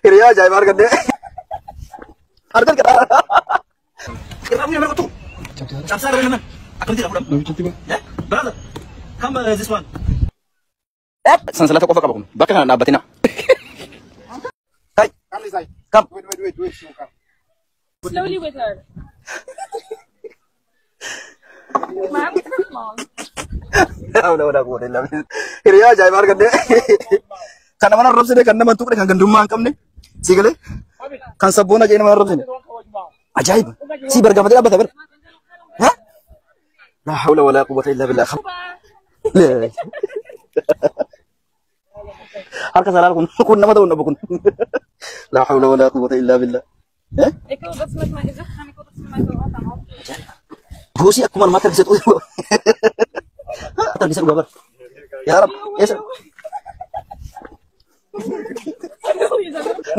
Hiriyaa ajaa'ibaa argadde. Argan kadhaa. Brother, come this one. Sansalata qofa qaba kun. Bakka kana dhaabbatina. Kai. Come. Wait, wait, wait, wait. Slowly with her. Mom, mom. Hiriyaa ajaa'ibaa argadde. Kan nama arrabsine, kan nama tuqne, kan gandummaa hin qabne. Si galee? Kan sabboona jee nama arrabsine. Ajaa'iba. Si bargaafatee dhaabbata bara. Ha? La hawla wala quwwata illa billah. Harka salaal kun nama ta'uu hin dhabu kun. La hawla wala quwwata illa billah. Ik wil dat ze met mij in zicht gaan. Ik wil dat ze mij zo hard aan handen. Goosii akkuma namaatti harkisee xuuxu. Harkisee dhugaa bara. Yaa Rab, eessa?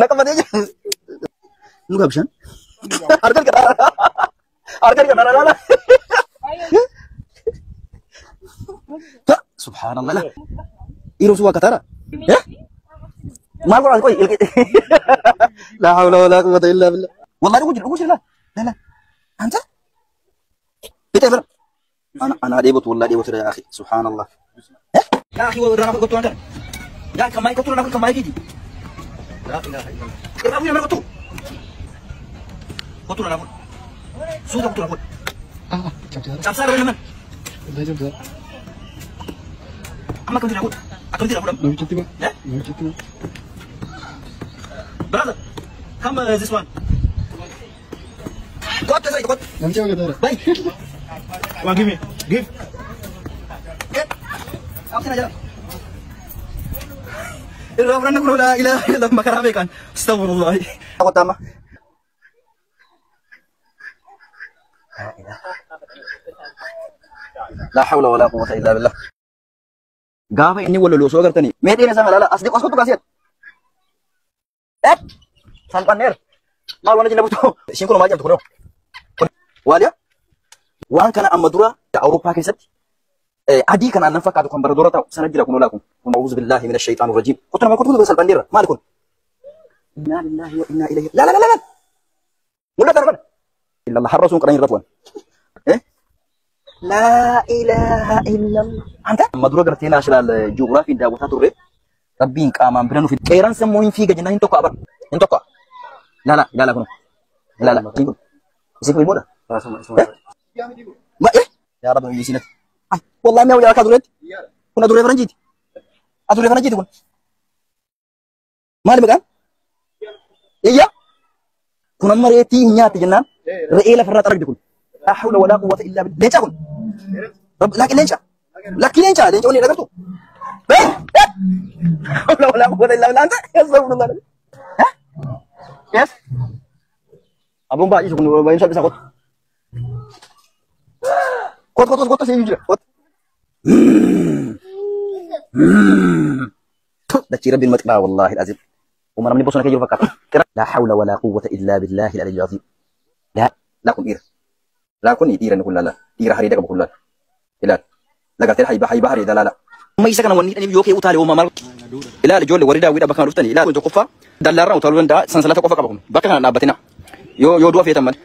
Na qabatee jira. Nu qaba bishaan. Harka kadhaa. Harka kadhaa laala. Subhanallah la. Dhiiroo suwaa kataara. Maal godhaa qoy. La hawla wala quwwata illa billah. Wallahi dhugu jira, dhugu jira la. La. Anta? Bita bara. Ana dheebotu, wallahi dheebotu ya akhi. Subhanallah. Ya akhi, warra kottu kan. Ya kamai kottu na kamai kiti. La ilaha illallah. Irraa fuudhi kottu. Kottu na fuudhi. Suuta kottu na fuudhi. Cabsaa irra naman. Amma akkamitti na fuudhi? Akkamitti na fuudhamu? Namichatti ma? Brother, come this one. Kottu isa kottu. Namicha ma gataara. Bye. Come on, give me. Give. Absina jala. Irraa fudhanna kun laa ilaaha illallah makaraa beekan. Astaghfirullah. Kottu amma. La hawla wala quwwata illa billah. Gaafa inni wal lolu osoo agartanii mee dheena isaa ilaala as dhiqu as kottu kaasee. Salphanneera. Maal waan jenna butu ishiin kun maal jedhamtu kunoo. Waaliyaa waan kana amma dura Awurooppaa keessatti adii kana aannan fakkaatu kan bara dura ta'u sana jira kun olaa kun. Kun a'uuzu billaahi mina shaytaani rajiim. Kottu nama kottu salphanneera maali kun? Innaa lillaahi wa innaa ilayhi. La la la la. Mul'ata arfan. Illallah har'a sun qaran irra tuan. La ilaha illallah. Anta amma dura gartee naashinaal ji'oogiraafiin daawwataa turre rabbiin qaamaan bira nuuf qeeraan sammuu hin fiiga jennaan hin tokko abar hin tokko. Ilaala ilaala kun ilaala kun isin kun immoodha. Ma yaa rabbi nuyi siinati. Ay wallahi mi'a wayyaa akka adureetti kun aduree faranjiiti. Aduree faranjiiti kun. Maali maqaan? Iyya kun amma reetii hin nyaatti jennaan re'ee lafarraa xaragdi kun. La hawla wala quwwata illa billah. Leenca kun. Lakki leenca. Lakki leenca. Leenca waliin agartu. La hawla wala quwwata illa billah. Anta astaghfirullah. Yes. Abon baay'ee kun baay'ee salphisa kottu. Kottu kottu kottu seenyu jira. Kottu. Dachii rabbiin maqaa wallahi alazim. Uma namni bosona kee jiru fakkaata. La hawla wala quwwata illa billahi al-aliyyil azim. La la kun dhiira. La kun dhiira inni kun laala. Dhiira hariida qabu kun laala. Ilaali. Lagartee hayba hayba hariida laala. Amma isa kana wanni hidhaniif yoo kee utaale uumaa maal. Ilaali ijoollee warri daawwiidha bakka kana dhuftanii ilaali kun tokkoffaa dallaarraa utaaluu danda'a sansalata qofa qaba kun bakka kana dhaabbatina yoo yoo du'a feetan malee.